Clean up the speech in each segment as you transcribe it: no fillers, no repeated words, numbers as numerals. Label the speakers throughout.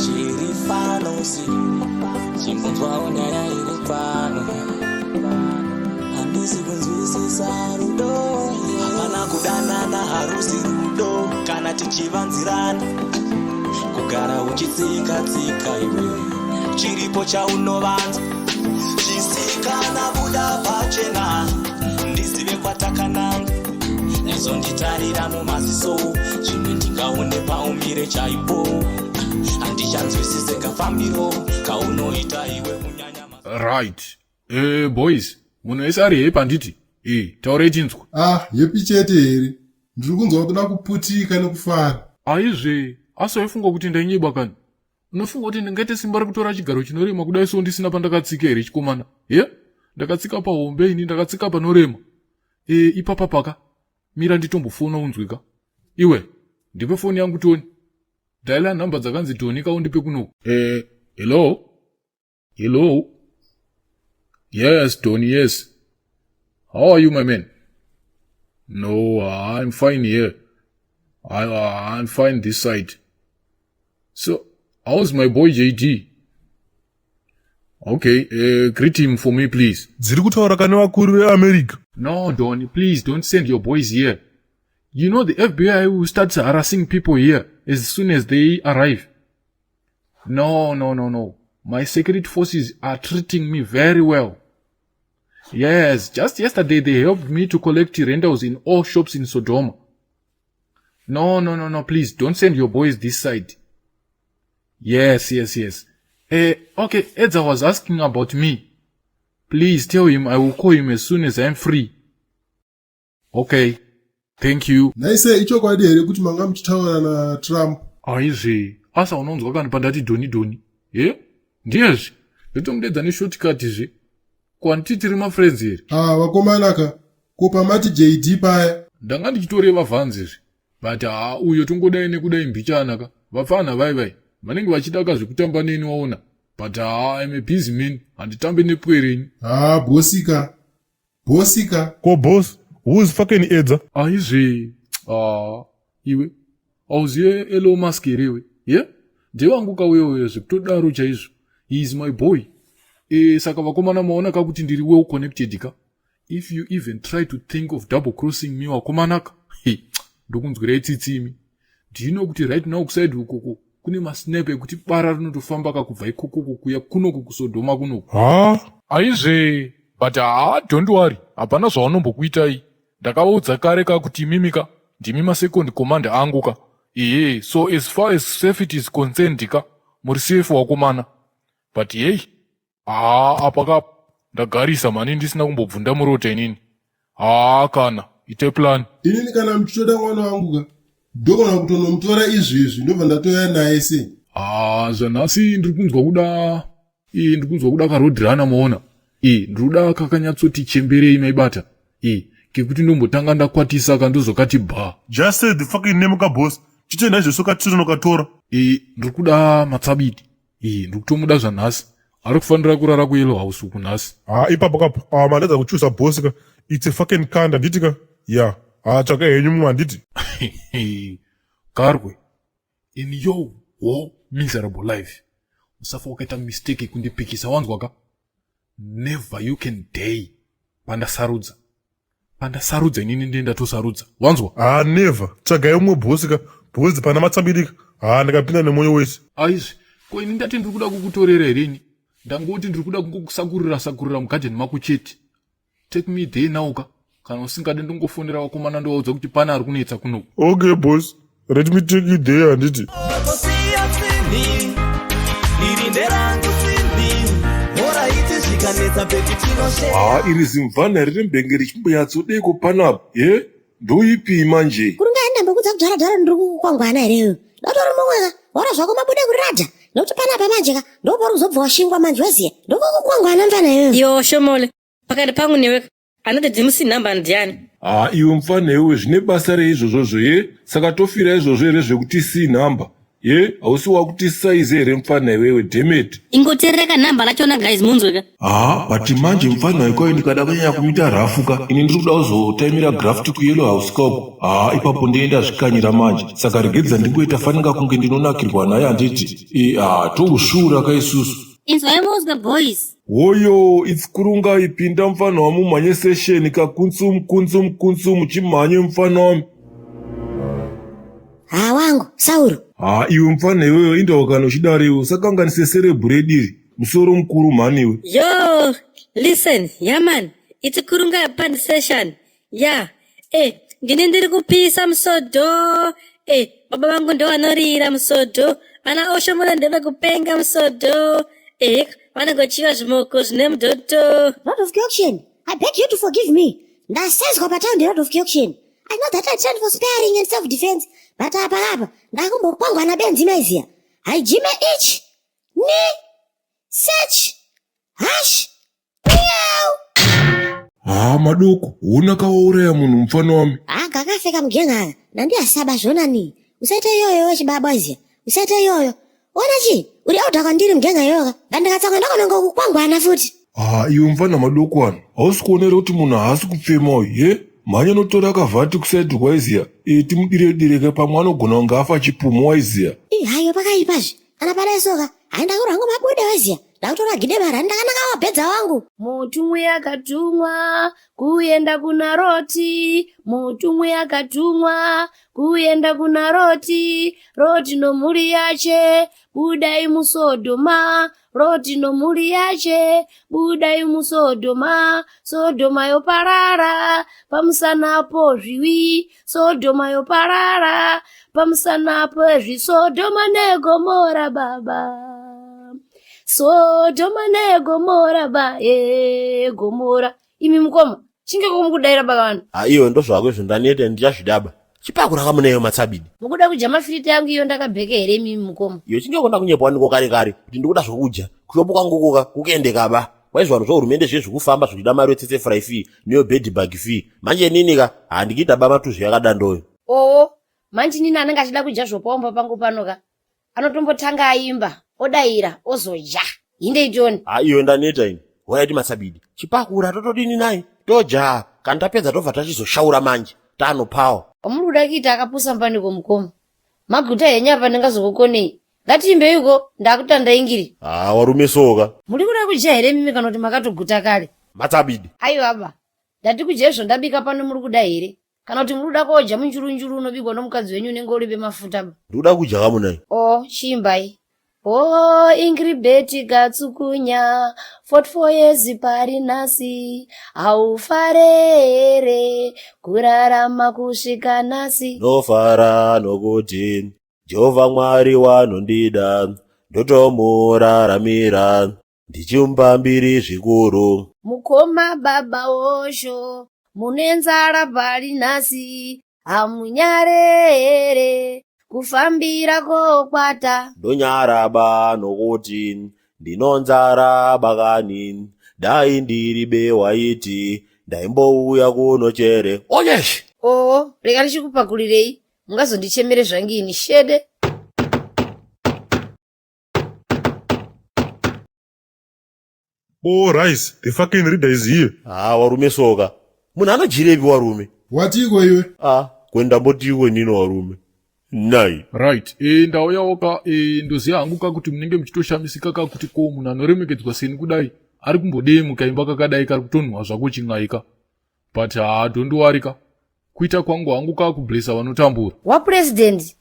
Speaker 1: Chiri pano si chimbonzwawo nyaya iri pano. Handisi kunzwisisa rudo. Hapana kudanana, harusi rudo kana tichivanzirana. Kugara uchitsika tsika iwe, chiripo chaunovanza. Chisikana, buda pachena ndizive kwatakananga. Nezonditarira mumaziso, zvimwe ndingaone paumire chaipo. Handichanzwisise kafambiro kaunoita iwe, kunyanya
Speaker 2: Right, boys, munhu wese ari happy handiti? Taurei tinzwa.
Speaker 3: Ah, happy chete here? Ndiri kunzwa kuda kuputika nekufara.
Speaker 2: Aizve, asi waifunga kuti ndainyeba kani? Unofunga kuti ndingaite simba rekutora chigaro chinorema kudai so ndisina pandakatsika here, chikomana? Ye, ndakatsika pahombe ini, ndakatsika panorema. Ipapa paka mira nditombofona unzwika. Iwe, ndipe foni yangu toni. Dial nhamba dzakanzi Toni kaundipe kunoku. Hello, hello. Yes, Tony, yes. How are you, my man? No, I'm fine here. I'm fine this side. So how's my boy JD? Okay, greet him for me, please.
Speaker 4: Dziri kutaura kane vakuru veAmerica.
Speaker 2: No, Donny, please don't send your boys here. You know the FBI will start harassing people here as soon as they arrive. No, no, no, no. My security forces are treating me very well. Yes, just yesterday they helped me to collect rentals in all shops in Sodoma. No, no, no, no, please don't send your boys this side. Yes. Okay, Edza was asking about me. Please tell him I will call him as soon as I'm free. Okay, thank you.
Speaker 3: Naise, ichokwadi here kuti manga muchitaura naTrump?
Speaker 2: Aizve, asa unonzwa kani pandati Dhoni, Dhoni? Ye, ndiyezve, ndotomudedza neshortcut zve. Kwanditi tiri mafriends here?
Speaker 3: Ah, vakomanaka, ko pamati JD paya?
Speaker 2: Ndanga ndichitoreva vhanzizve, but haa, uyo tongodai nekudai mbichana ka. Vapfana vai vai vanenge vachida ka zvekutamba neni, waona? But haa, I'm a busy man, handitambe nepwerenyu.
Speaker 3: Haa, bosika, bosika.
Speaker 4: Ko boss, who is fucking Edza?
Speaker 2: Aizve, haa, iwe auzive Elon Musk here iwe? Ye, ndewangu kauyoyo zvekutodaro chaizvo. He is my boy. Saka vakomana, maona ka kuti ndiri well connected ka. If you even try to think of double crossing me, wakomanaka, ndokunzwirai tsitsi imi. Do you know kuti right now kuside ukoko kune masnap ekuti bara rinotofamba kakubva ikokoko kuya kunoku kuSodhoma kunoku?
Speaker 4: Ha.
Speaker 2: Aizve, but haa, don't worry, hapana zvavanombokuitai. Ndakavaudza kare ka kuti imimi ka ndimi masecond command angu ka. Ehe, so as far as safety is concerned ka, muri safe wakomana. But hei, haa, apa ka ndagarisa mani ndisina kumbobvunda murota inini. Haa, kana ite plan.
Speaker 3: Inini kana muchitoda mwana wangu ka, ndogona kutonomutora izvezvi, ndobva ndatoya naye sei.
Speaker 2: Haa, zvanhasi ndiri kunzwa kuda, ndiri kunzwa kuda karoadrunner, maona? Ndiri kuda kakanyatsoti chemberei, maibata? Kekuti ndombotanga ndakwatisa kandozokati bha.
Speaker 4: Just say the fucking name ka, boss. Chitenda izvozvo katinokatora.
Speaker 2: Ndiri kuda Matsabidi. Ndiri kutomuda zvanhasi. Ari kufanira kurara kuYellow House uku nhasi.
Speaker 4: Ha, ipapo kapo, ah, mandadza kuchusa boss ka. It's a fucking kanda, handiti ka? Ya, ha, tsvaka henyu mumwe, handiti?
Speaker 2: Garwe, in your whole miserable life usafa wakaita mistake yekundipikisa, wanzwa ka? Never you can day. Pandasarudza, pandasarudza inini ndiye ndatosarudza, wanzwa?
Speaker 4: Ha, never. Tsvagai umwe boss ka, because pana Matsambirika, ha, ndakapinda nemwoyo wese.
Speaker 2: Aizvi, ko ini ndati ndiri kuda kukutorera here ini? Ndangoti ndiri kuda kungokusakurira sakurira mugadheni mako chete. Take me there now ka. Kana usingade, ndingofonera vakomana ndovaudza kuti pane ari kunetsa kunoku.
Speaker 4: Okay boss, let me take you there, handiti?
Speaker 1: Tosiya simbi iri nderangu, simbi moraiti zvikanetsa pepi tinoshe.
Speaker 5: Haa, iri zimvana riri mbenge richimbonyatsodeko panapa ye, ndoipii manje?
Speaker 6: Kurunga ndambokudza kudzvara dzvara, ndiri kukwangwana here iwe? Dotori mumwe ka, wara zvako mabude kuradha, nekuti panapa manje ka ndopauri kuzobva washingwa manje, waziya ndokokukwangwana mfana iwewe.
Speaker 7: Yo shomole, pakati pangu newe anoti dzimusi nhamba ndiani?
Speaker 5: Haa iwe mufana iwe, zvine basa reizvozvozvo ye? Saka tofira izvozvo here zvekuti c nhamba? Ye, hausi wakuti size here mfana iwewe, dammit.
Speaker 7: Ingoteerera kanhamba rachona guys munzwe ka.
Speaker 5: Haa, but manje mfana wekwayo ndikada kunyanya kumuita rafu ka, ini ndiri kuda kuzotaimira graft kuyellow house ka uko. Haa, ipapo ndiye ndazvikanyira manje. Saka regedza ndingoita fanika kunge ndinonakirwa naye handiti? E, haa, tousvuura ka isusu.
Speaker 7: Inzwai munzwe boys.
Speaker 5: Hoyo, it's Kurungai, pinda mfana wami umhanye session ka kuntsum kuntsum kuntsum chimhanye mfana wami.
Speaker 6: Ha wangu, Sauro.
Speaker 5: Ha iwe mfana iwewe indawo kana uchidaro iwe usakanganise serebhu redu iri. Musoro mukuru mhani iwe.
Speaker 7: Yo, listen, yeah man, it's Kurungai pan session. Yeah, eh, ndini ndiri kupisa musodo. Eh, baba vangu ndovanorira musodo. Ana Oshomole ndevekupenga musodo. Eh, vanongochiva zvimoko zvine mudhoto.
Speaker 6: Lord of Auction, I beg you to forgive me. Ndasezwa pataundi Lord of Auction. I know that I trained for sparing and self-defense, but apa apa ndakumbokwangwana benzi maiziya. Haijime ich, ni, search, hash, meow.
Speaker 5: Haa madoko, hona kawauraya munhu mfana wami.
Speaker 6: Haa kakafeka mugenga aka, nandiyasaba zvona ni. Usaite iyoyo wechibaba iziya, usaite iyoyo. Ona chi, uri auta kwandiri mugenga iyoka, ndandikatsanga ndakononga kukwangwana futi.
Speaker 5: Haa iwe mfana madoko ano, hausi kuona here kuti munhu haasi kupfema uyu, he? Mhanya notora kavhati kusaidi waiziya, e, timudire direke pamwe anogona kunge afa chipumhu waiziya.
Speaker 6: Ih, hayo pakaipazve. Kana padai soka, hai ndakurwa hangu mabude waiziya. Ndakutora gide mara ndakanaka wabhedza wangu.
Speaker 8: Mutumwi akatumwa kuenda kuna Roti, mutumwi akatumwa kuenda kuna Roti, Roti nomhuri yache, budai muSodhoma, Roti nomhuri yache, budai muSodhoma, Sodhoma yoparara, pamusana pozviwi, Sodhoma yoparara, pamusana pezvi, Sodhoma neGomora baba. Sodhoma neGomora ba, e Gomora. Imi mukoma, chinge komukudaira baba vanhu.
Speaker 9: Ha iwe ndozvako izvo ndaneta ndichazvidaba. Chipakura kamuneyo matsabidi.
Speaker 8: Mukuda kudya mafiriti angu iyo ndakabheka here imimi mukoma?
Speaker 9: Iyo chinge kona kunyepa waniko kare kare kuti ndikuda zvokudya. Kushopu kwangu kuka kukende kaba. Kwaizvo vanhu zvohurumende zviye zvikufamba zvichida mari yotsetse fry fee neyo bed bug fee. Manje inini ka handikuita ba matuzvi akadandoyo.
Speaker 8: Oo, manje inini anenge achida kudya zvopaumba pangu pano ka. Anotombotanga aimba, odaira, ozodya. Hinde itoni.
Speaker 9: Ha iyo ndaneta ini. Horaiti matsabidi. Chipakura totodini nai? Toja. Kana tapedza tobva tachizoshaura manje. Tanopawo.
Speaker 8: Pamuri kuda kuita akapusa mbaniko mukoma. Maguta henyu apa ndingazokukonei. Ngatiimbei uko ndakutanda ingiri.
Speaker 9: Ha warume soka.
Speaker 8: Muri kuda kudya here mimi kana kuti makatoguta kare?
Speaker 9: Matsabidi.
Speaker 8: Aiwa ba. Ndati kudya izvo ndabika pano muri kuda here? Kana kuti muri kuda kodya munjurunjuru unobikwa nomukadzi wenyu unenge uri vemafuta ba?
Speaker 9: Ndikuda kudya kamunai.
Speaker 8: Oh, chiimbai. Oh, Ingri Betty Gatsukunya, 44 years pari nhasi, haufare here kurarama kusvika nhasi?
Speaker 9: Ndofara nokuti Jehovha Mwari wanondida, ndotomuraramira ndichimupa mbiri zvikuru.
Speaker 8: Mukoma baba Osho, mune nzara pari nhasi, hamunyare here kufambira kokwata?
Speaker 9: Ndonyara ba nokuti ndinonzara bakani, dai ndiri bewaiti ndaimbouya kuno chere. Oyesh!
Speaker 8: Oo, rega ndichikupakurirei, mungazondichemere zvangu ini shede.
Speaker 4: Oh, rice, the fucking reader is here.
Speaker 9: Ah, warume soka. Munhu anojirepi warume?
Speaker 3: Watiko iwe?
Speaker 9: Ah, kwenda mbotiko nino warume. Nai.
Speaker 2: Right. Eh ndauyawo ka eh ndoziva hangu ka kuti munenge muchitoshamisika ka kuti ko munhu anoremekedzwa seni kudai ari kumbodei mukaimba kakadai kari kutonhuwa zvako chin'ai ka. But haa don't worry ka. Kuita kwangu hangu ka kublessa vanotambura.
Speaker 8: Wapresident,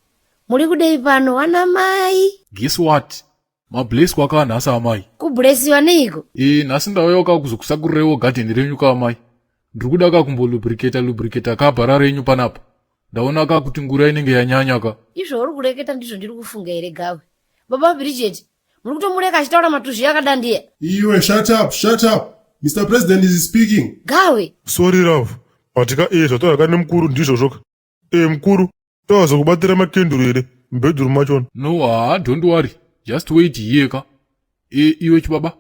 Speaker 8: muri kudei pano wana mai?
Speaker 2: Guess what? Mablesswa ka nhasi amai.
Speaker 8: Kublessiwa neiko?
Speaker 2: Eh, nhasi ndauyawo ka kuzokusakurireiwo garden renyu ka amai. Ndiri kuda ka kumbolubricata lubricata ka bhara renyu panapa. Ndaona ka kuti ngura inenge yanyanya ka.
Speaker 8: Izvo uri kureketa ndizvo ndiri kufunga here Gawe? Baba Bridget, muri kutomureka achitaura matuzvi akadandiya.
Speaker 3: Iwe, shut up, shut up. Mr. President is speaking.
Speaker 8: Gawe.
Speaker 4: Sorry love, but ka eh zvataura ka nemukuru ndizvozvo ka. Eh mukuru, Tozokubatira makenduru here mubedroom machona?
Speaker 2: No, haa, don't worry. Just wait here ka. E, iwe chibaba.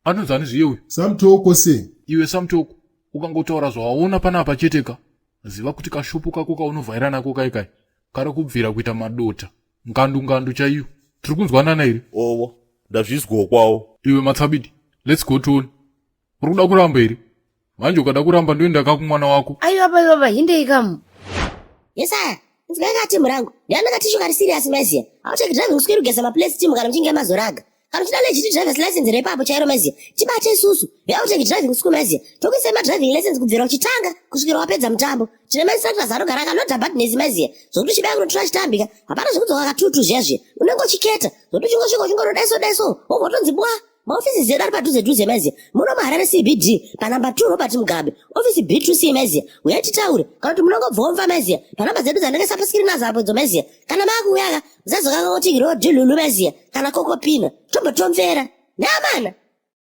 Speaker 2: Anonzi ani zviye uyu?
Speaker 3: Samtoko se.
Speaker 2: Iwe Samtoko, ukangotaura zvawaona panapa chete ka. Ziva kuti kashopu kako kaunovhaira nako kai kai kari kubvira kuita madota. Ngandu ngandu chaiyo. Tiri kunzwanana here?
Speaker 9: Ovo, ndazvizwawo kwawo.
Speaker 2: Iwe Matsabidi, let's go tione. Uri kuda kuramba here? Manje ukada kuramba ndoenda ka kumwana wako.
Speaker 8: Aiwa baba baba hindei kamu.
Speaker 6: Yesaya, inzwai ka timu rangu. Ndiani katishu kari serious maiziya. Hauteki driving school kugeza maplates timu kana muchinge mazoraga. Kana uchida legit driver's license repapo chairo maiziya. Tibate isusu. Veauteki driving school maiziya. Tokuisai madriving license kubvira uchitanga kusvikira wapedza mutambo. Tine mainstructors anogara akanoda badness maiziya. Zvokuti uchibaya kunotora chitambika. Hapana zvekudzoka katutu zviya zviya. Unenge uchiketa. Zvokuti uchingosvika uchingonodaiso daiso. Wobva watonzi bwa. Maofisi edu ari padhuze dhuze maiziya. Muno muHarare CBD panamba 2 Robert Mugabe. Ofisi B2C maiziya. Uyai titaure. Kana kuti munongobvomva maiziya. Panamba dzedu dzandakaisa paskirini apo idzo maiziya. Kana maakuuya ka musazokanga kuti rodhilulu maiziya kana kokopina. Tombotomvera. Neamana.